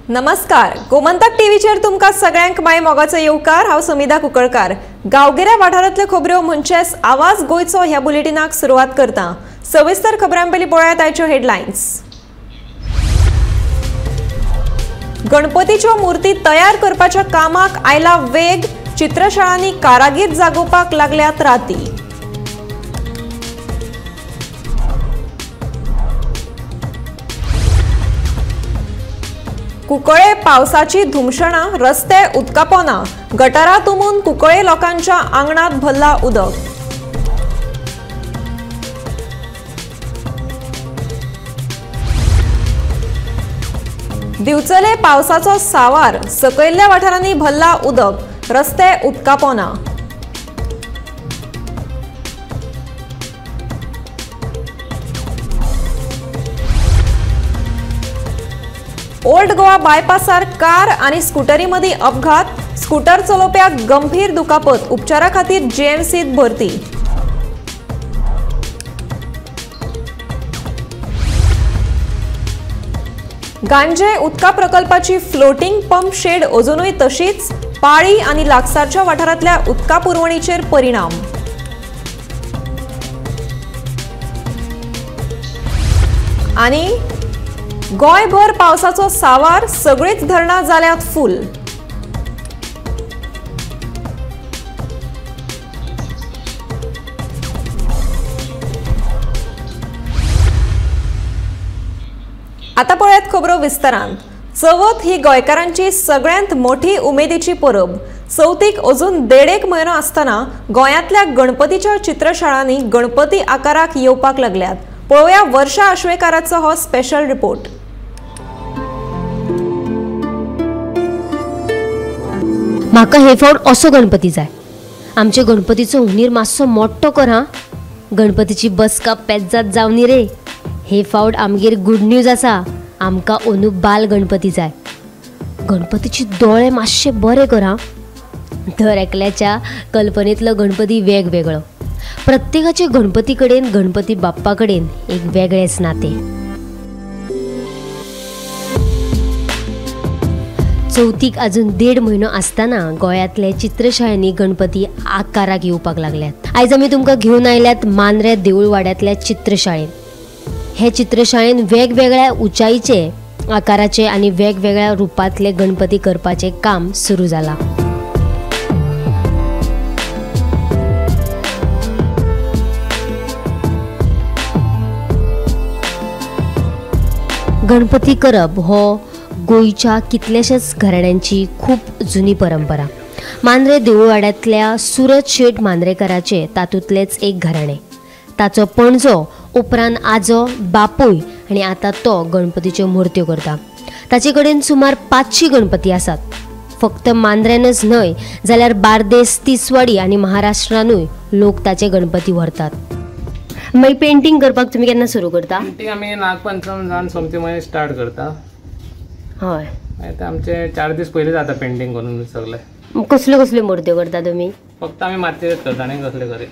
नमस्कार, गोमंतक टीव्हीचेर तुमकां सगळ्यांक my मोगाचो येवकार। हांव समिधा कुंकळकार। गांवगिऱ्या वाठारांतल्यो खबऱ्यो म्हणचेच आवाज गोंयचो ह्या बुलेटिनाक सुरवात करता। सविस्तर खबरां पयलीं पळयात आयच्यो हेडलायन्स। गणपतीच्यो मूर्ती तयार करपाच्या कामाक आयला वेग, चित्रशाळांनी कारागीर जागोवपाक लागल्यात राती। कुंकळे पावसाची धुमशणा, रस्ते उदकापोना, गटारा तुंबून कुंकळे लोकांच्या आंगणात भरला उदक। दिवचले पावसाचो सावार, सकयल्ल्या वाठारांनी भरला उदक, रस्ते उदकापोना। ओल्ड गोवा बायपासार कार आणि स्कूटरी मदीं अपघात, स्कूटर चलोवप्याक गंभीर दुखापत, उपचारा खातीर जीएमसीत भरती। गांजे उदका प्रकल्पाची फ्लोटिंग पंप शेड अजुनूय तशीच, पाळी आणि लागसारच्या वाठारांतल्या उदका पुरवणीचेर परिणाम। आणि गोंयभर पावसाचो सावार, सगळीच धरणां जाल्यात फूल। आता पळयात खबरो विस्तारान। चवथ ही गोंयकारांची सगळ्यांत मोठी उमेदीची परब। चवथीक अजून 1.5 म्हयनो आसतना गोंयांतल्या गणपतीच्या चित्रशाळांनी गणपती आकाराक येवपाक लागल्यात। पळोवया वर्षा आश्वेकाराचो हो स्पेशल रिपोर्ट। म्हाका हे फावट असो गणपती जाय। आमचे गणपतीचो हुनीर मातसो मोठो कर हा, गणपतीची बसका पेज्जात जावनी रे। हे फावट आमगेर गुड न्यूज आसा, आमकां अंदू बाल गणपती जाय। गणपतीचे दोळे मातशे बरे कर हा। दर एकल्याच्या कल्पनेंतलो गणपती वेगवेगळो, प्रत्येकाचे गणपती कडेन गणपती बाप्पा कडेन एक वेगळेच नाते। चवथीक अजून 1.5 म्हयनो आसतना गोंयांतले चित्रशाळांनी गणपती आकाराक येवपाक लागल्यात। आयज आमी तुमकां घेवन आयल्यात मांद्रे देऊळवाड्यांतल्या चित्रशाळेन। हे चित्रशाळेन वेगवेगळ्या उंचायेचे, आकाराचे आनी वेगवेगळ्या रुपांतले गणपती करपाचें काम सुरू जालां। गणपती करप हो गोंयच्या कितल्याशाच घराण्यांची खूब जुनी परंपरा। मांद्रे देऊळवाड्यांतल्या सुरज शेट मांद्रेकराचे तातूंतलेच एक घराणें। ताचो पणजो, उपरांत आजो, बापूय आनी आतां तो गणपतीच्यो मुर्त्यो करता। ताचे कडेन सुमार 500 गणपती आसात। फक्त मांद्र्यानच न्हय जाल्यार बार्देस, तिसवाडी आनी महाराष्ट्रानूय लोक ताचे गणपती व्हरतात। मागीर पेंटिंग करपाक तुमी केन्ना सुरू करता? पेंटिंग आमी नागपंचम जावन सोमती मागीर स्टार्ट करता। हय, मागीर आमचे 4 दीस पयलीं जाता पेंटिंग करून सगळे। कसल्यो कसल्यो मुर्त्यो करता तुमी? फक्त आमी मातयेच करता आनी कसले करीत।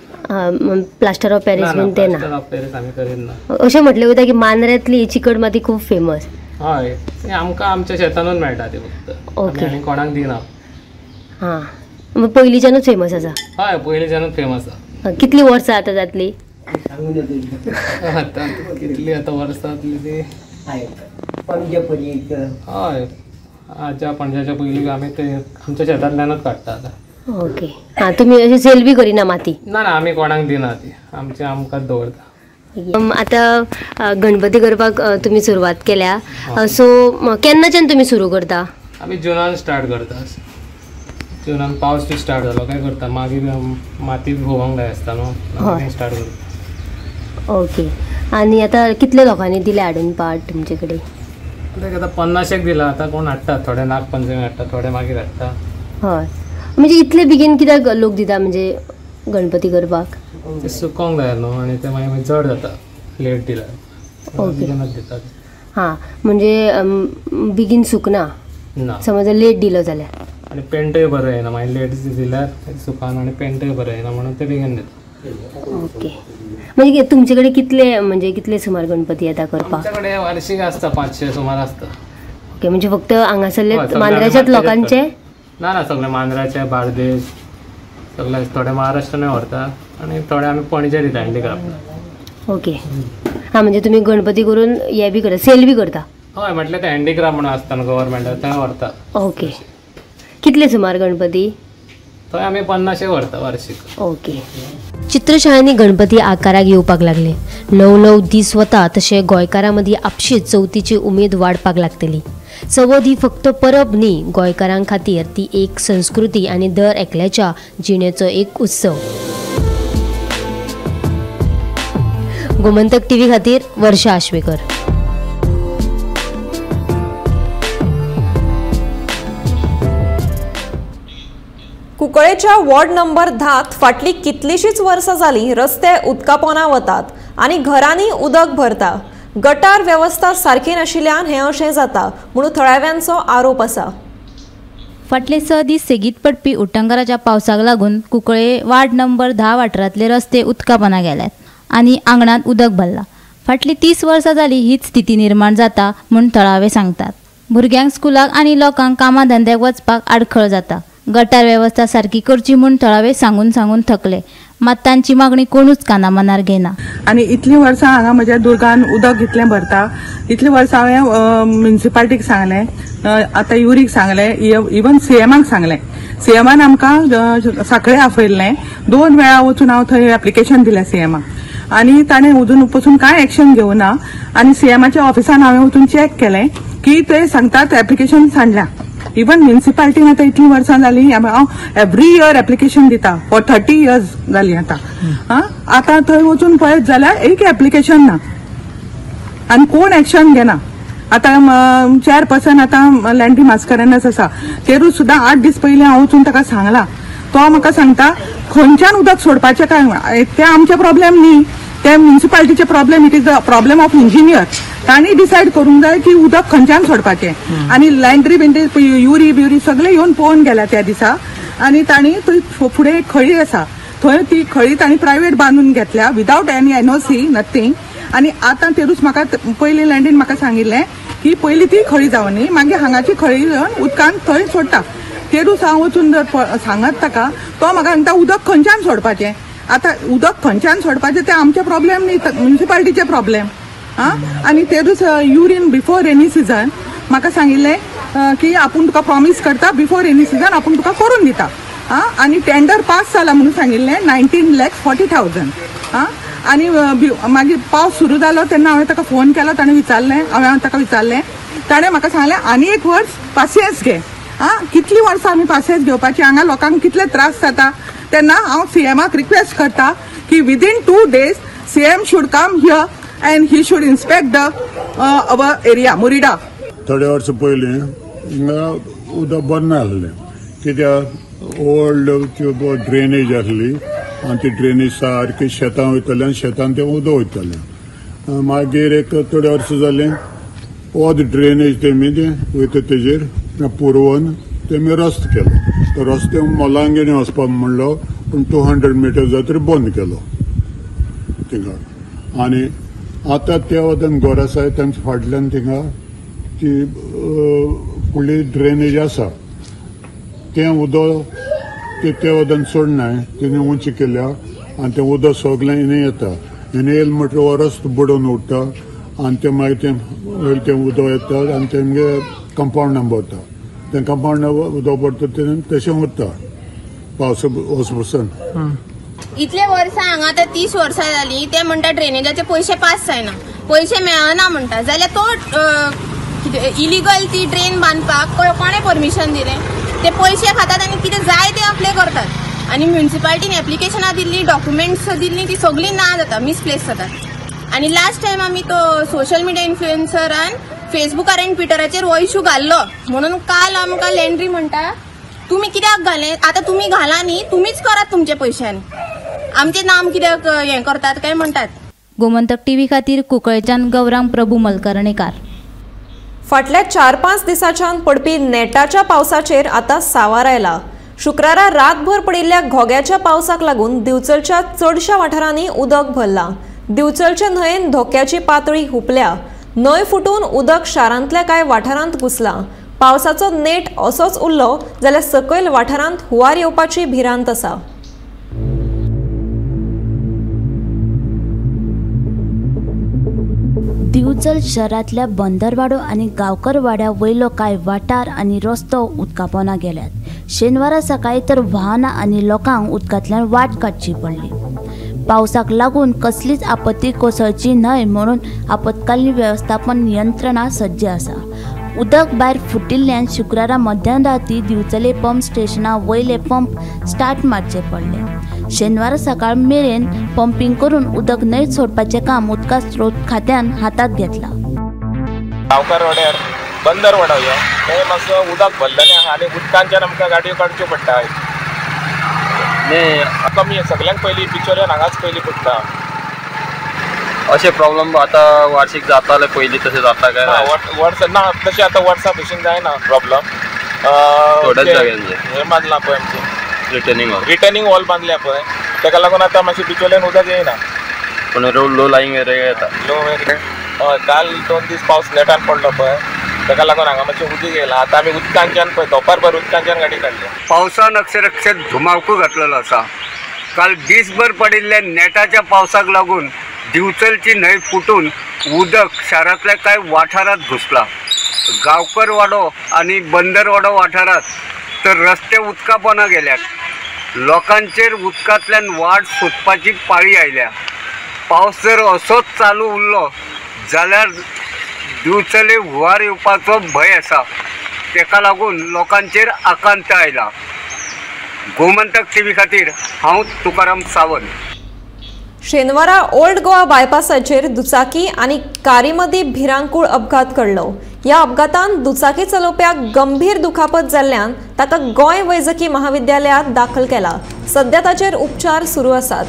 प्लास्टर ऑफ पॅरिस बीन ते ना? प्लास्टर ऑफ पॅरिस आमी करीत ना। अशें म्हटलें वयता की मांद्र्यांतली चिकट माती खूब फेमस। हय, आमकां आमच्या शेतानूच मेळटा ती फक्त, ओके, आनी कोणाक दिना। हां, पयलींच्यानूच फेमस आसा? हय, पयलींच्यानूच फेमस आसा। कितलीं वर्सां आतां जातली? आतां कितली आतां वर्सां जातली ती? हय, आज्या पणज्याच्या पयलीं आमी ते आमच्या शेतांतल्यानूच काडटा आतां। ओके, हां, तुमी अशी सेल बी करिना माती? ना ना, आमी कोणाक दिना ती, आमचे आमकांच दवरता। आतां गणपती करपाक तुमी सुरवात केल्या, सो केन्नाच्यान तुमी सुरू करता? आमी जुनान स्टार्ट करता। जुनान पावस बी स्टार्ट जालो काय करता, मागीर माती भोंवंक जाय आसता न्हू, स्टार्ट करता। ओके, आनी आतां कितले लोकांनी दिले हाडून पार्ट तुमचे कडेन? आतां 50 दिला, आतां कोण हाडटा, थोडे नागपंचमी हाडटा, थोडे मागीर हाडटा। हय, म्हणजे इतले बेगीन कित्याक लोक दिता म्हणजे गणपती करपाक? ते सुकोंक जाय न्हू, आनी ते मागीर चड जाता लेट दिल्यार। ओके, दितात। हां, म्हणजे बेगीन सुकना ना, समज लेट दिलो जाल्यार, आनी पेंटय बरो येना मागीर लेट दिल्यार सुकान, आनी पेंटय बरो येना म्हणून ते बेगीन दिता। ओके, म्हणजे तुमचे कडेन कितले, म्हणजे कितले सुमार गणपती येता करपाक? आमचे कडेन वार्षिक आसता 500 सुमार आसता। ओके, म्हणजे फक्त हांगासरले मांद्र्याच्याच लोकांचे? ना ना, सगळे मांद्राचे, बार्देश, सगळे, थोडे महाराष्ट्रानूय व्हरता आनी थोडे आमी पणजे दिता हँडीक्राफ्ट. ओके, हां, म्हणजे तुमी गणपती करून हे बी करता, सेल बी करता? हय, म्हटल्यार ते हँडीक्राफ्ट म्हणून आसता न्हू गव्हर्मेंटाक, थंय व्हरता. ओके, कितले सुमार गणपती? थंय आमी 50 व्हरता वार्षिक. ओके. चित्रशाळांनी गणपती आकाराक येवपाक लागले. 9 9 दीस वता तशें गोंयकारां मदीं आपशीच चवथीची उमेद वाडपाक लागतली. चवथ ही फक्त परब न्ही, गोंयकारां खातीर ती एक संस्कृती आनी दर एकल्याच्या जिणेचो एक उत्सव. गोमंतक टीव्ही खातीर वर्षा आश्वेकर. कुंकळेच्या वॉर्ड नंबर 10 फाटली कितलीशीच वर्सां जाली रस्ते उदकापोना वतात आनी घरांनी उदक भरता. गटार वेवस्था सारकी नाशिल्ल्यान हें अशें जाता म्हणून थळाव्यांचो आरोप आसा. फाटले 6 दीस सेगीत पडपी उटंगाराच्या पावसाक लागून कुंकळे वार्ड नंबर 10 वाठारांतले रस्ते उदकापोना गेल्यात आनी आंगणांत उदक भरलां. फाटली 30 वर्सां जाली हीच स्थिती निर्माण जाता म्हूण थळावे सांगतात. भुरग्यांक स्कुलाक आनी लोकांक कामा धंद्याक वचपाक आडखळ जाता. गटार वेवस्था सारकी करची म्हूण थळावे सांगून सांगून थकले, मात तांची मागणी कोणूच कानामनार घेना. आनी इतलीं वर्सां हांगा म्हज्या दुर्गान उदक इतलें भरता, इतलीं वर्सां हांवें म्युनिसिपालिटीक सांगलें, आतां युरीक सांगलें, इवन सीएमाक सांगलें. सीएमान आमकां साखळे आपयल्लें, 2 वेळा वचून हांव थंय एप्लिकेशन दिलें सीएमाक आनी ताणें अजून पसून कांय एक्शन घेवना. आनी सीएमाच्या ऑफिसान हांवें वचून चॅक केलें की ते सांगतात एप्लिकेशन सांडल्या. इवन म्युनिसिपालिटीन आतां इतलीं वर्सां जालीं हांव एवरी इयर एप्लिकेशन दिता, फॉर 30 इयर्स जालीं आतां. आतां थंय वचून पळयत जाल्यार एक एप्लिकेशन ना आनी कोण एक्शन घेना. आतां चेअरपर्सन आतां लँडी मास्करेनस आसा, तेरूच सुद्दां 8 दीस पयलीं हांव वचून ताका सांगलां, तो म्हाका सांगता खंयच्यान उदक सोडपाचें काय तें आमचें प्रॉब्लेम न्ही, ते म्युनिसिपालिटीचे problem. It is the problem of engineer. तांणी डिसायड करूंक जाय की उदक खंयच्यान सोडपाचें. आनी लँड्री बिंड्री युरी ब्युरी सगळे येवन पळोवन गेल्या त्या दिसा आनी तांणी थंय फुडें एक खळी आसा, थंय ती खळी तांणी प्रायवेट बांदून घेतल्या विदावट एनी एनओसी नथींग. आनी आतां तेरूच म्हाका पयलीं लँडीन म्हाका सांगिल्लें की पयलीं ती खळी जावनी, मागीर हांगाची खळी येवन उदकान थंय सोडटा. तेरूच हांव वचून जर सांगत ताका, तो म्हाका सांगता उदक खंयच्यान सोडपाचें. आतां उदक खंयच्यान सोडपाचें तें आमचें प्रॉब्लेम न्ही, म्युनिसिपालिटीचें प्रॉब्लेम. आं, आनी तेरूच युरीन बिफोर रेनी सिजन म्हाका सांगिल्लें की आपूण तुका प्रॉमीस करता बिफोर रेनी सिजन आपूण तुका करून दिता. आं, आनी टेंडर पास जाला म्हणून सांगिल्लें 19,40,000. आं, आनी मागीर पावस सुरू जालो तेन्ना हांवें ताका फोन केलो, ताणें विचारलें, हांवें ताका विचारलें, ताणें म्हाका सांगलें आनी एक वर्स पासियेंस घे. आं, कितलीं वर्सां आमी पासियेंस घेवपाची, हांगा लोकांक कितले त्रास जाता. तेन्ना हांव सीएमाक रिक्वेस्ट करता की within 2 days CM should come here and he should inspect the our area Murida. थोडे वर्सां पयलीं हिंगा उदक बंद नासलें, कित्याक ओल्ड ड्रेनेज आसली आनी ती ड्रेनेज सारकी शेतां वयताली आनी शेतान तें उदक वयतालें. मागीर एक थोडे वर्सां जालीं ओद ड्रेनेज तेमी तें वयता तेजेर पुरोवन तेमी रस्तो केलो. तो रस्ते मलांगिणी वचपाक म्हणलो पूण 200 मिटर जाय तरी बंद केलो थिंगा. आनी आतां त्या वतान घर आसा तेमच्या फाटल्यान थिंगा ती फुडली ड्रेनेज आसा, तें उदक ते त्या वतान सोडनाय, तिणें उंची केल्या आनी तें उदक सगळें हिणें येता. हिणें येयलें म्हणटकीर हो रस्तो बुडोवन उरता आनी तें मागीर तें वयलें तें उदक येता आनी तेमगे कंपावंडान भरता. तें कंपावंडान उदक पडटा तें तशें उरता पावस वचपसून. इतले वर्सां हांगा आतां 30 वर्सां जालीं, ते म्हणटा ड्रेनेजाचे पयशे पास जायना, पयशे मेळना म्हणटा, जाल्यार तो इलिगल ती ड्रेन बांदपाक कोणें परमिशन दिलें? ते पयशे खातात आनी कितें जाय ते आपले करतात. आनी म्युनिसिपालिटीन एप्लिकेशनां दिल्ली, डॉक्युमेंट्स दिल्ली, ती सगळीं ना जाता, मिसप्लेस जातात. आनी लास्ट टायम आमी तो सोशल मिडिया इन्फ्लुएन्सरान फेसबुकार आनी ट्विटराचेर हो इशू घाल्लो म्हणून काल आमकां लँड्री म्हणटा तुमी कित्याक घालें, आतां तुमी घाला न्ही, तुमीच करात तुमच्या पयशांनी, आमचें नाम कित्याक हें करतात काय म्हणटात. गोमंतक टीव्ही खातीर कुंकळेच्यान गौरांग प्रभू मलकर्णेकार. फाटल्या 4-5 दिसांच्यान पडपी नेटाच्या पावसाचेर आतां सावार आयला. शुक्रारा रातभर पडिल्ल्या घोग्याच्या पावसाक लागून दिवचलच्या चडशा वाठारांनी उदक भरलां. दिवचलच्या न्हंयेन धोक्याची पातळी हुपल्या. न्हंय फुटून उदक शारांतल्या कांय वाठारांत घुसलां. पावसाचो नेट असोच उरलो जाल्यार सकयल वाठारांत हुंवार येवपाची भिरांत आसा. दिवचल शहरांतल्या बंदरवाडो आनी गांवकरवाड्या वयलो कांय वाठार आनी रस्तो उदका पोंदा गेल्यात. शेनवारा सकाळीं तर वाहनां आनी लोकांक उदकांतल्यान वाट काडची पडली. पावसाक लागून कसलीच आपत्ती कोसळची न्हय म्हणून आपत्कालीन वेवस्थापन यंत्रणा सज्ज आसा. उदक भायर फुटिल्ल्यान शुक्रारा मध्यान राती दिवचले पंप स्टेशना वयले पंप स्टार्ट मारचे पडले. शेनवारा सकाळ मेरेन पंपिंग करून उदक न्हंयत सोडपाचें काम उदका स्रोत खात्यान हातांत घेतलां. गांवकार वाड्यार बंदर वाडो ह्यो थंय मातसो उदक भरलेलें आहा आनी उदकांच्यान आमकां गाडयो काडच्यो पडटा. कमी सगळ्यांक पयलीं बिचोल्यान हांगाच पयलीं पडटा. अशे प्रॉब्लम आतां वार्षिक जाताले पयलीं तशें जाता काय वर्सा ना तशें आतां वर्सा भशेन जायना प्रॉब्लम. थोड्याच जाग्यांचेर हें बांदलां पळय आमचें रिटर्निंग वॉल बांदल्या पळय, ताका लागून आतां मातशें बिचोल्यान उदक येयना. पूण लो लायिंग एरिया येता. लो एरिया हय, काल 2 दीस पावस नेटान पडलो पळय, ताका लागून हांगा मातशें उदक येयलां. आतां आमी उदकांच्यान पळय दोपारभर उदकांच्यान गाडी काडली. पावसान अक्षरशः धुमाकूळ घातलेलो आसा. काल दीसभर पडिल्ल्या नेटाच्या पावसाक लागून दिवचलची न्हंय फुटून उदक शारांतल्या कांय वाठारांत घुसलां. गांवकरवाडो आनी बंदरवाडो वाठारांत तर रस्ते उदका पोंदा गेल्यात. लोकांचेर उदकांतल्यान वाट सोदपाची पाळी आयल्या. पावस जर असोच चालू उरलो जाल्यार दिवचले हुंवार येवपाचो भंय आसा. ताका लागून लोकांचेर आकांत आयला. गोमंतक टीव्ही खातीर हांव तुकाराम सावंत. शेनवारा ओल्ड गोवा बायपासाचेर दुचाकी आनी कारी मदीं भिरांकूळ अपघात घडलो. ह्या अपघातान दुचाकी चलोवप्याक गंभीर दुखापत जाल्ल्यान ताका गोंय वैजकी महाविद्यालयांत दाखल केला. सध्या ताचेर उपचार सुरू आसात.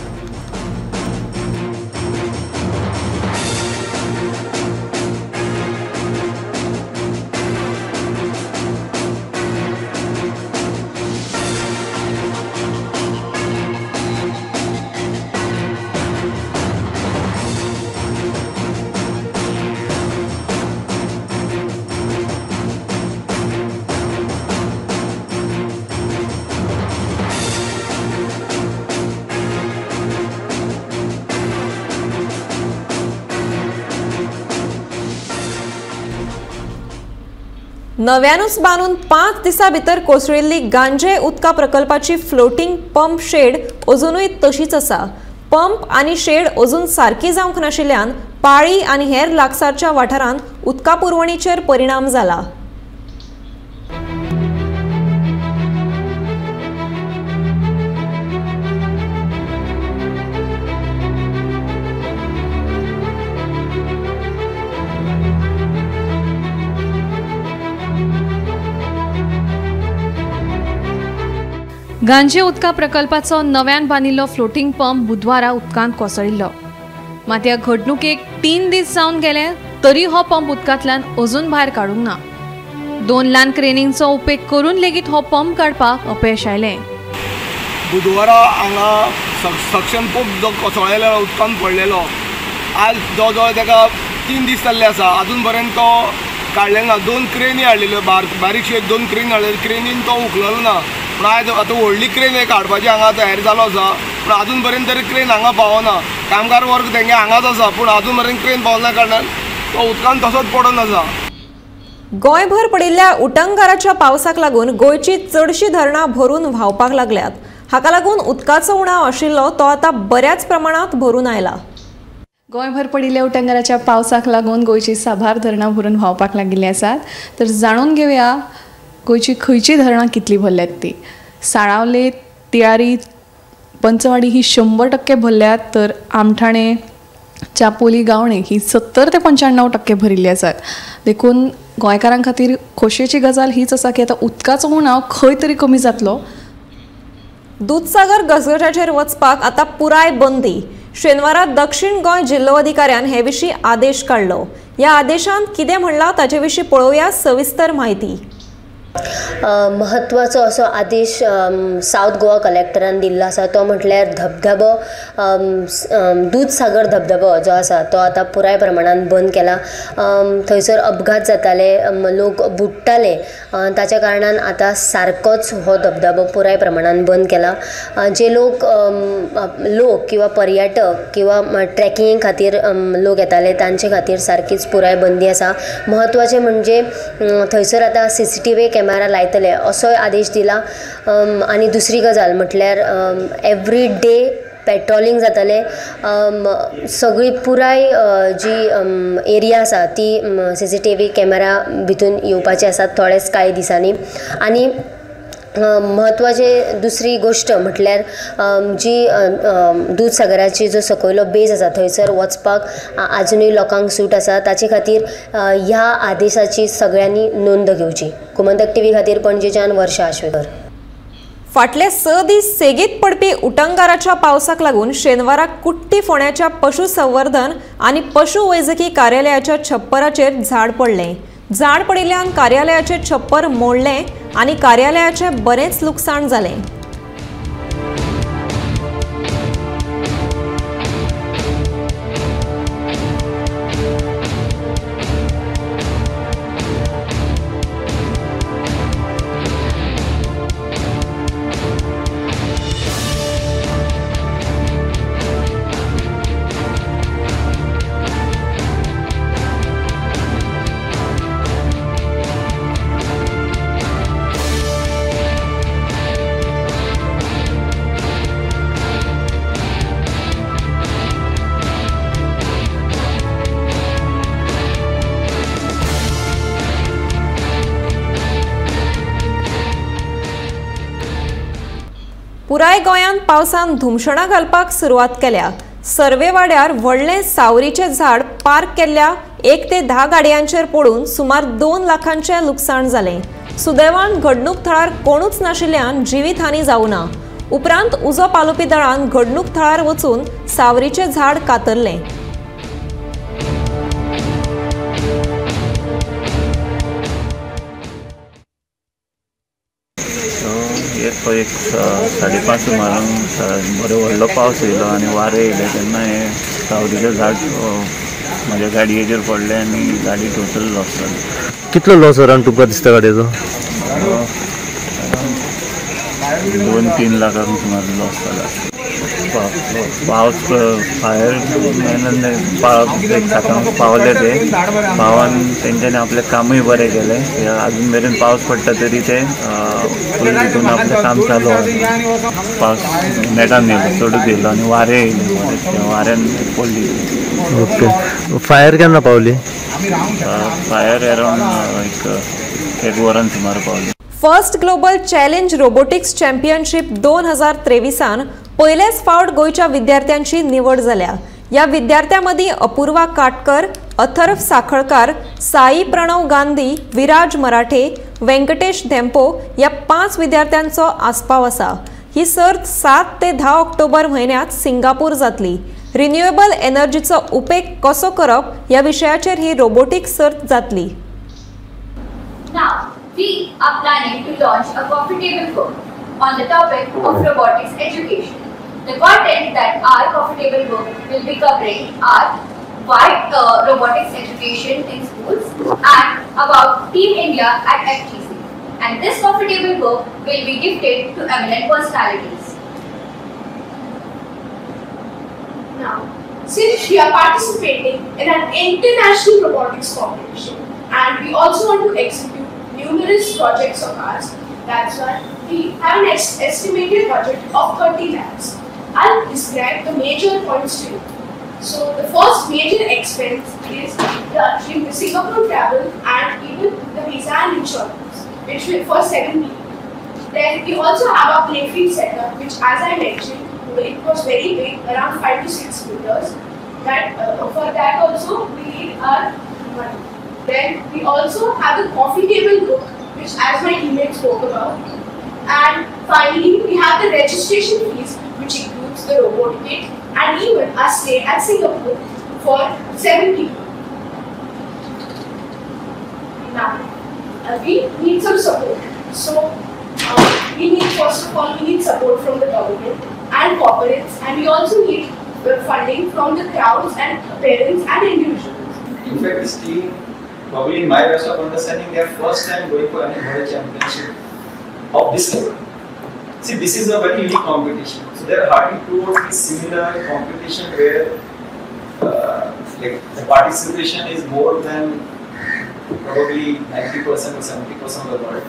नव्यानूच बांदून 5 दिसां भितर कोसळिल्ली गांजे उदका प्रकल्पाची फ्लोटींग पंप शेड अजुनूय तशीच आसा. पंप आनी शेड अजून सारकी जावंक नाशिल्ल्यान पाळी आनी हेर लागसारच्या वाठारांत उदका पुरवणीचेर परिणाम जाला. गांजे उदका प्रकल्पाचो नव्यान बांदिल्लो फ्लोटींग पंप बुधवारा उदकांत कोसळिल्लो. मात ह्या घडणुकेक 3 दीस जावन गेले तरी हो पंप उदकांतल्यान अजून भायर काडूंक ना. 2 ल्हान क्रेनींचो उपेग करून लेगीत हो पंप काडपाक अपेश आयलें. बुधवारा हांगा सक्शन पंप जो कोसळिल्लो उदकांत पडलेलो, आज जवळ जवळ ताका 3 दीस जाल्ले आसा, अजून पर्यंत तो काडलेलो ना. 2 क्रेनी हाडलेल्यो, बारीकशी एक 2 क्रेनी हाडलेल्यो, क्रेनीन तो उखललो ना. पूण आयज आतां व्हडली क्रेन एक हाडपाची हांगा तयारी चालू आसा, पूण अजून पर्यंत तरी क्रेन हांगा पावना. कामगार वर्ग तेंगे हांगाच आसा, पूण अजून पर्यंत क्रेन पावना कारणान तो उदकान तसोच पडून आसा. गोंयभर पडिल्ल्या उटंगाराच्या पावसाक लागून गोंयची चडशी धरणां भरून व्हांवपाक लागल्यात. हाका लागून उदकाचो उणाव आशिल्लो तो आतां बऱ्याच प्रमाणांत भरून आयला. गोंयभर पडिल्ल्या उटंगाराच्या पावसाक लागून गोंयची साबार धरणां भरून व्हांवपाक लागिल्लीं आसात. तर जाणून घेवया गोंयची खंयची धरणां कितली भरल्यात ती. साळावले, तिळारी, पंचवाडी ही 100% भरल्यात, तर आमठाणे, चापोली, गावणे ही 70 ते 95% भरिल्ली आसात. देखून गोंयकारां खातीर खोशयेची गजाल हीच आसा की आतां उदकाचो उणाव खंय तरी कमी जातलो. दुदसागर घसघश्याचेर वचपाक आतां पुराय बंदी. शेनवारा दक्षिण गोंय जिल्लोधिकाऱ्यान हे विशीं आदेश काडलो. ह्या आदेशांत कितें म्हणलां ताचे विशीं पळोवया सविस्तर म्हायती. म्हत्वाचो असो आदेश सावथ गोवा कलेक्टरान दिल्लो आसा तो म्हटल्यार धबधबो दूदसागर धबधबो जो आसा तो आतां पुराय प्रमाणान बंद केला. थंयसर अपघात जाताले, लोक बुडटाले, ताच्या कारणान आतां सारकोच हो धबधबो पुराय प्रमाणान बंद केला. जे लोक लोक किंवा पर्यटक किंवा ट्रेकिंगे खातीर लोक येताले तांचे खातीर सारकीच पुराय बंदी आसा. म्हत्वाचें म्हणजे थंयसर आतां CCTV camera लायतले असोय आदेश दिला. आनी दुसरी गजाल म्हटल्यार एवरी डे पेट्रोलिंग जातलें. सगळी पुराय जी एरिया आसा ती CCTV camera भितून येवपाची आसा थोडेच कांय दिसांनी. आनी म्हत्वाचे दुसरी गोश्ट म्हटल्यार जी दूदसागराची जो सकयलो बेज आसा थंयसर वचपाक आजुनूय लोकांक सूट आसा. ताचे खातीर ह्या आदेशाची सगळ्यांनी नोंद घेवची. गोमंतक TV खातीर पणजेच्यान वर्षा आश्वेकर. फाटले 6 दीस सेगीत पडपी उटंगाराच्या पावसाक लागून शेनवाराक कुट्टी फोंड्याच्या पशुसंवर्धन आनी पशुवैजकी कार्यालयाच्या छप्पराचेर झाड पडलें. झाड पडिल्ल्यान कार्यालयाचे छप्पर मोडलें आनी कार्यालयाचें बरेंच लुकसाण जालें. पुराय गोंयांत पावसान धुमशणां घालपाक सुरवात केल्या. सर्वेवाड्यार व्हडलें सावरीचें झाड पार्क केल्ल्या 1 ते 10 गाडयांचेर पडून सुमार 2 लाखांचें लुकसाण जालें. सुदैवान घडणूक थळार कोणूच नाशिल्ल्यान जिवीत हानी जावं ना. उपरांत उजो पालोवपी दळान घडणूक थळार वचून सावरीचें झाड कातरलें. एक 5:30 सुमारांक बरो व्हडलो पावस येयलो आनी वारें येयलें तेन्ना हें सावरीचें झाड म्हज्या गाडयेचेर पडलें आनी गाडी टोटल लॉस जाली. कितलो लॉस अरावंड तुमकां दिसता गाडयेचो? 2-3 लाखांक सुमार लॉस जाला. पावस फायर सातांक पावले ते पावन तेंच्यांनी आपलें कामूय बरें केलें. अजून मेरेन पावस पडटा तरी ते फूल हितून आपलें काम चालू आसा. पावस नेटान येयलो, चडूच येयलो आनी वारें येयलें बरें, त्या वाऱ्यान पडली. ओके, फायर केन्ना पावली? फायर अरावंड एक वरान सुमार पावली. First global challenge robotics championship 2023 पयलेच फावट गोंयच्या विद्यार्थ्यांची निवड जाल्या. ह्या विद्यार्थ्यां मदीं अपूर्वा काटकर, अथर्व साखळकार, साई प्रणव गांधी, विराज मराठे, वेंकटेश धेंपो ह्या 5 विद्यार्थ्यांचो आस्पाव आसा. ही सर्त 7 ते 10 ऑक्टोबर म्हयन्यांत सिंगापूर जातली. रिन्युएबल एनर्जीचो उपेग कसो करप ह्या विशयाचेर ही रोबोटिक्स सर्त जातली. Now, we are planning to launch a coffee table book on the topic of robotics education. The content that our coffee table book will be covering are why robotics education in schools and about Team India at FGC. And this coffee table book will be gifted to eminent personalities. Now, since we are participating in an international robotics competition and we also want to execute numerous projects of ours, that's why we have an estimated budget of 30 lakhs. I'll describe the major points to you. So the first major expense is the Singapore travel and even the visa and insurance, which will for 7 people. Then we also have our playfield setup, which as I mentioned, it was very big, around 5 to 6 meters. That for that also we need our money. Then we also have the coffee table book, which as my teammate spoke about. And finally, we have the registration fees, which includes the robot kit and even our stay at Singapore for 7 people. Now, We need some support. So we need, first of all, we need support from the government and corporates, and we also need funding from the crowds and parents and individuals. In fact, this team, probably in my best of understanding, they are first time going for any world championship of this level. See, this is a very unique competition. So there are hardly 2 or 3 similar competition where like the participation is more than probably 90% or 70% of the world.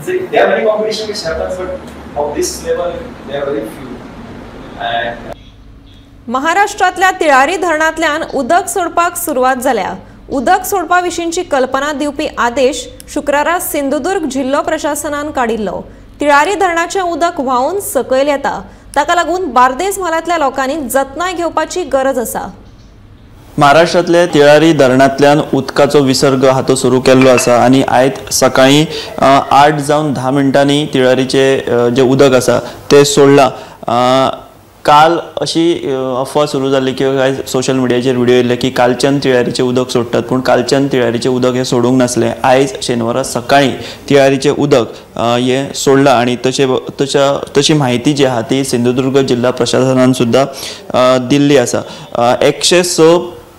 See, there are many competitions which happens, but of this level there are very few. And महाराष्ट्रातल्या तिळारी धरणांतल्यान उदक सोडपाक सुरवात जाल्या. उदक सोडपा विशींची कल्पना दिवपी आदेश शुक्रारा सिंधुदुर्ग जिल्लो प्रशासनान काडिल्लो. तिळारी धरणाचें उदक व्हांवून सकयल येता, ताका लागून बार्देस म्हालांतल्या लोकांनी जतनाय घेवपाची गरज आसा. महाराष्ट्रांतल्या तिळारी धरणांतल्यान उदकाचो विसर्ग हातो सुरू केल्लो आसा आनी आयज सकाळीं 8 जावन 10 मिनटांनी तिळारीचें जें उदक आसा तें सोडलां. काल अशी अफवा सुरू जाली किंवा कांय सोशल मिडियाचेर व्हिडिओ येयल्ले की कालच्यान तिळारीचें उदक सोडटात, पूण कालच्यान तिळारीचें उदक हें सोडूंक नासलें. आयज शेनवारा सकाळीं तिळारीचें उदक हें सोडलां आनी तशी म्हायती जी आहा ती सिंधुदुर्ग जिल्हा प्रशासनान सुद्दां दिल्ली आसा.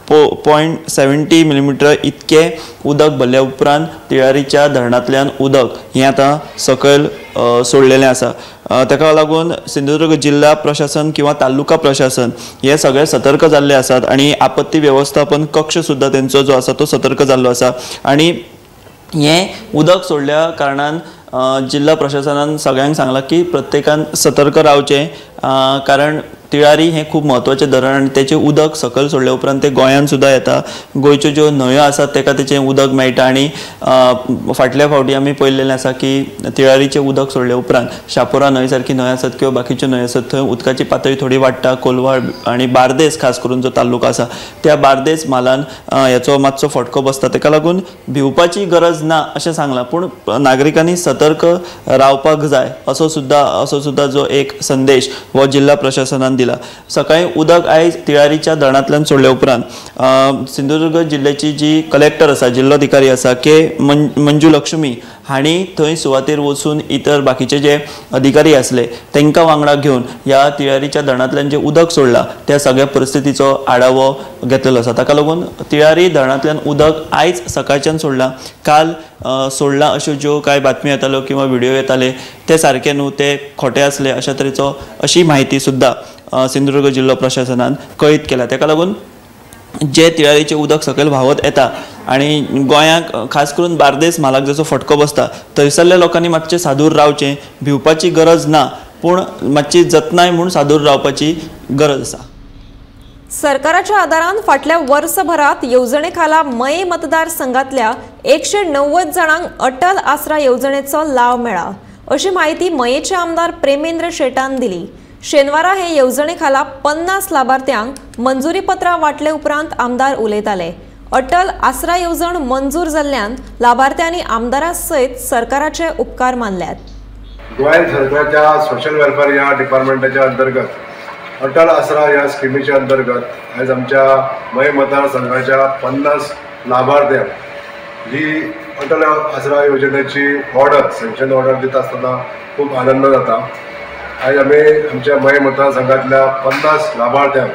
106.70 मिलीमीटर इतकें उदक भरल्या उपरांत तिळारीच्या धरणांतल्यान उदक हें आतां सकयल सोडलेलें आसा. ताका लागून सिंधुदुर्ग जिल्हा प्रशासन किंवा तालुका प्रशासन हे सगळे सतर्क जाल्ले आसात आनी आपत्ती वेवस्थापन कक्ष सुद्दां तेंचो जो आसा तो सतर्क जाल्लो आसा आनी हें उदक सोडल्या कारणान जिल्हा प्रशासनान सगळ्यांक सांगलां की प्रत्येकान सतर्क रावचें, कारण तिळारी हें खूब म्हत्वाचें धरण आनी तेचें उदक सकयल सोडल्या उपरांत तें गोंयांत सुद्दां येता. गोंयच्यो ज्यो न्हंयो आसात ताका तेचें उदक मेळटा आनी फाटल्या फावटी आमी पळयल्लें आसा की तिळारीचें उदक सोडल्या उपरांत शापोरा न्हंय सारकी न्हंय आसात किंवा बाकीच्यो न्हंयो आसात थंय उदकाची पातळी थोडी वाडटा. कोलवाळ आनी बार्देस खास करून जो तालुका आसा त्या बार्देस म्हालान हेचो मातसो फटको बसता. ताका लागून भिवपाची गरज ना अशें सांगलां, पूण नागरिकांनी सतर्क रावपाक जाय असो सुद्दां जो एक संदेश हो जिल्हा प्रशासनान दिला. सकाळी उदक आयज तिळारीच्या धरणांतल्यान सोडल्या उपरांत सिंधुदुर्ग जिल्ह्याची जी कलेक्टर आसा, जिल्लोधिकारी आसा के मंजू लक्ष्मी हांणी थंय सुवातेर वचून इतर बाकीचे जे अधिकारी आसले तांकां वांगडा घेवन ह्या तिळारीच्या धरणांतल्यान जें उदक सोडलां त्या सगळ्या परिस्थितीचो आढावो घेतलेलो आसा. ताका लागून तिळारी धरणांतल्यान उदक आयज सकाळच्यान सोडलां, काल सोडलां अश्यो ज्यो कांय बातमी येताल्यो किंवा व्हिडिओ येताले ते सारके न्हू, ते खोटे आसले अशा तरेचो अशी म्हायती सुद्दां सिंधुदुर्ग जिल्लो प्रशासनान कळीत केला. ताका लागून जे तिळारीचें उदक सकयल व्हांवत येता आनी गोंयांक खास करून बार्देस म्हालाक जसो फटको बसता थंयसरल्या लोकांनी मातशें सादूर रावचें, भिवपाची गरज ना, पूण मातशी जतनाय म्हूण सादूर रावपाची गरज आसा. सरकाराच्या आदारान फाटल्या वर्सभरात येवजणे खाला मये मतदारसंघातल्या 190 जाणांक अटल आसरा येवजणेचो लाव मेळा अशी म्हायती मयेचे आमदार प्रेमेंद्र शेटान दिली. शेनवारा हे येवजणे खाला 50 लाभार्थ्यांक मंजुरी पत्रां वांटले उपरांत आमदार उलयताले. अटल आसरा येवजण मंजूर जाल्ल्यान लाभार्थ्यांनी आमदारा सयत सरकाराचे उपकार मानल्यात. गोंय सरकारच्या सोशल वेलफेअर ह्या डिपार्टमेंटाच्या अंतर्गत अटल आसरा ह्या स्किमीच्या अंतर्गत आयज आमच्या मये मतदारसंघाच्या 50 लाभार्थ्यांक ही अटल आसरा योजनेची ऑर्डर, सँक्शन ऑर्डर दिता आसतना खूब आनंद जाता. आयज आमी आमच्या मये मतदारसंघातल्या 50 लाभार्थ्यांक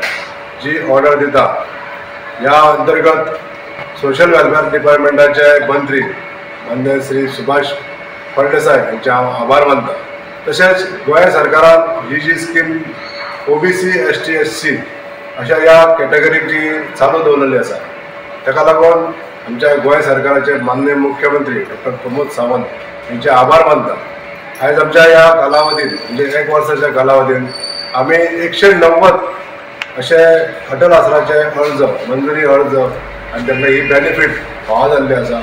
जी ऑर्डर दिता ह्या अंतर्गत सोशल वेलफेअर डिपार्टमेंटाचे मंत्री माननीय श्री सुभाष फळदेसाय हांचे हांव आभार मानता. तशेंच गोंय सरकारान ही जी स्कीम OBC ST SC अशा ह्या कॅटेगरीची चालू दवरलेली आसा ताका लागून आमच्या गोंय सरकाराचे माननीय मुख्यमंत्री डॉक्टर प्रमोद सावंत हांचे आभार मानता. आयज आमच्या ह्या कालावधीन म्हणजे एक वर्साच्या कालावधीन आमी 190 अशे अटल आसराचे अर्ज, मंजुरी अर्ज आनी तांकां ही बेनिफीट फावो जाल्ली आसा.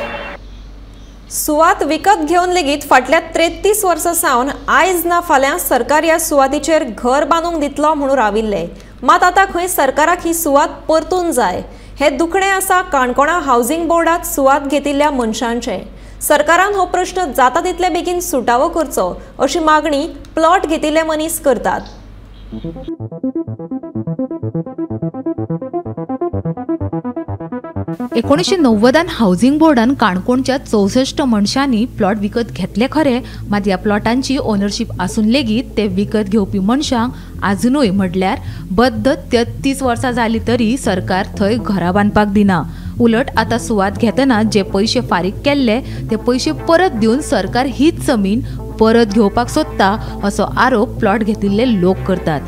सुवात विकत घेवन लेगीत फाटल्या 33 वर्सां सावन आयज ना फाल्यां सरकार ह्या सुवातीचेर घर बांदूंक दितलो म्हणून राविल्ले, मात आतां खंय सरकाराक ही सुवात परतून जाय हे दुखणें आसा काणकोणा हावजिंग बोर्डात सुवात घेतिल्ल्या मनशांचें. सरकारान हो प्रश्न जाता तितले बेगीन सुटावो करचो अशी मागणी प्लॉट घेतिल्ले मनीस करतात. 1990 हावजिंग बोर्डान काणकोणच्या 64 मनशांनी प्लॉट विकत घेतले खरे, मात ह्या प्लॉटांची ओनरशीप आसून लेगीत ते विकत घेवपी मनशांक आजुनूय म्हटल्यार बद्द 33 वर्सां जाली तरी सरकार थंय घरां बांदपाक दिना. उलट आतां सुवात घेतना जे पयशे फारीक केल्ले ते पयशे परत दिवन सरकार हीच जमीन परत घेवपाक सोदता असो आरोप प्लॉट घेतिल्ले लोक करतात.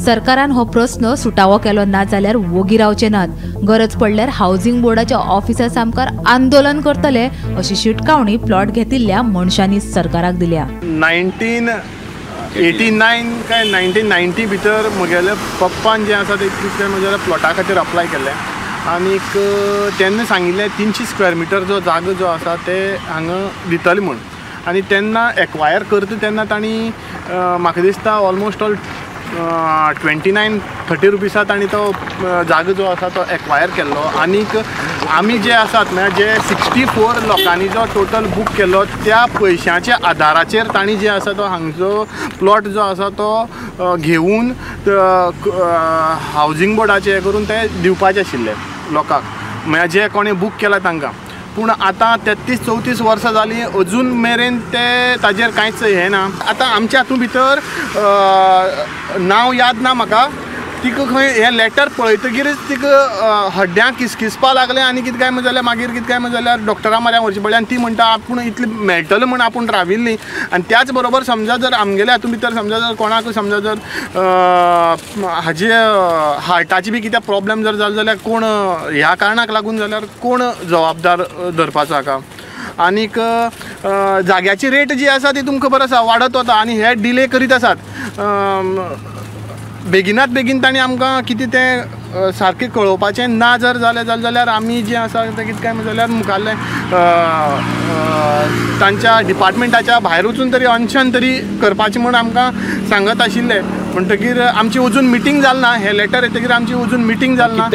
सरकारान हो प्रस्न सुटावो केलो ना जाल्यार वोगी रावचे नात, गरज पडल्यार हावजिंग बोर्डाच्या ऑफिसा सामकार आंदोलन करतले अशी शिटकावणी प्लॉट घेतिल्ल्या मनशांनी सरकाराक दिल्या. 1989 काय 1990 भितर म्हगेल्या पप्पान जें आसा तें म्हज्या प्लॉटा खातीर अप्लाय केल्लें आनीक तेन्ना सांगिल्लें 300 स्क्वेअर मिटर जो जागो जो आसा ते हांगा दितले म्हूण. आनी तेन्ना एक्वायर करता तेन्ना तांणी म्हाका दिसता ऑलमोस्ट ऑल 29-30 रुपीसा तांणी तो जागो जो आसा तो एक्वायर केल्लो. आनीक आमी जे आसात म्हळ्यार जे 64 लोकांनी जो टोटल बूक केल्लो त्या पयशांच्या आदाराचेर तांणी जे आसा तो हांगचो प्लॉट जो आसा तो घेवन हावजिंग बोर्डाचे हें करून ते दिवपाचे आशिल्ले लोकांक, म्हळ्यार जे कोणें बूक केला तांकां. पूण आतां 33-34 वर्सां जालीं अजून मेरेन ते ताजेर कांयच हें ना. आतां आमच्या हातूंत भितर नांव याद ना म्हाका, तिका खंय हें लेटर पळयतकीरच तिका हड्ड्यां किसकिसपा लागलें आनी कितें काय म्हण जाल्यार मागीर कितें काय म्हण जाल्यार डॉक्टरा म्हऱ्यान व्हरचें पडलें आनी ती म्हणटा आपूण इतलें मेळटलें म्हूण आपूण राविल्ली. आनी त्याच बरोबर समजा जर आमगेल्या हातूंत भितर समजा जर कोणाक समजा जर हाजे हार्टाची बी कितें प्रॉब्लम जर जालो जाल्यार कोण ह्या कारणाक लागून जाल्यार कोण जबाबदार धरपाचो हाका. आनीक जाग्याची रेट जी आसा ती तुमकां खबर आसा वाडत वता आनी हे डिले करीत आसात. बेगिनात बेगीन तांणी आमकां कितें तें सारकें कळोवपाचें ना जर जालें जाल्यार आमी जें आसा तें कितें काय जाल्यार मुखाल्लें तांच्या डिपार्टमेंटाच्या भायर वचून तरी अनशन तरी करपाचें म्हूण आमकां सांगत आशिल्ले. म्हणटकीर आमची अजून मिटींग जाल ना, हें लेटर येतकीर आमची अजून मिटींग जाल ना.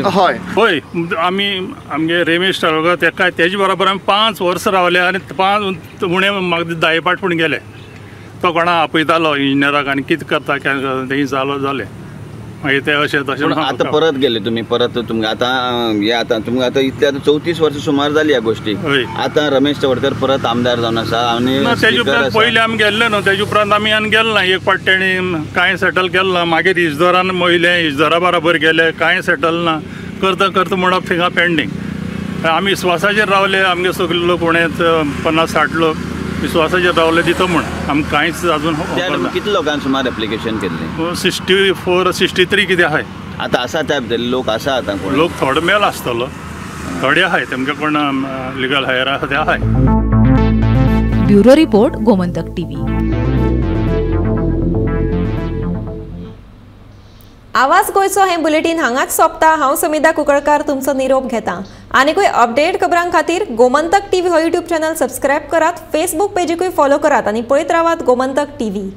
हय हय, आमी आमगे रमेश ताळगांव तेका तेजे बरोबर आमी 5 वर्सां रावले आनी 5 उणें म्हाका 10 पाट पूण गेले. तो कोणा आपयतालो इंजिनियराक आनी कितें करता केन्ना करता तें जालो जालें मागीर ते अशें तशें. आतां परत गेले तुमी परत तुमकां आतां हे आतां तुमकां आतां इतले आतां 34 वर्सां सुमार जाली ह्या गोश्टीक. आतां रमेश तवडकर परत आमदार जावन आसा आनी तेजे उपरांत पयलीं आमी गेल्ले न्हू, तेजे उपरांत आमी आनी गेले ना. एक फावट तेणी कांय सेटल केलें ना, मागीर इजदोरान वयले इजदोरा बराबर गेले कांय सेटल ना, करता करता म्हणप थिंगा पेंडींग. आमी विस्वासाचेर रावले, आमगे सगळे लोक उणेच 50-60 लोक विश्वासाचेर रावले दिता म्हूण आमकां कांयच अजून. कितले लोकांक सुमार एप्लिकेशन केल्लें? 64-63 कितें आहाय आतां आसा त्या भितर लोक आसा आतां कोण लोक थोडो मेल आसतलो, थोडे आहाय तेमगे कोण लिगल हायर आसा ते आहाय. Bureau report, Gomantak TV. आवाज गोंयचो हें बुलेटीन हांगाच सोंपता. हांव समिधा कुंकळकार तुमचो निरोप घेता. आनीकूय अपडेट खबरां खातीर गोमंतक टीव्ही हो यूट्यूब चॅनल सबस्क्रायब करात, फेसबूक पेजीकूय फॉलो करात आनी पळयत रावात गोमंतक टीव्ही.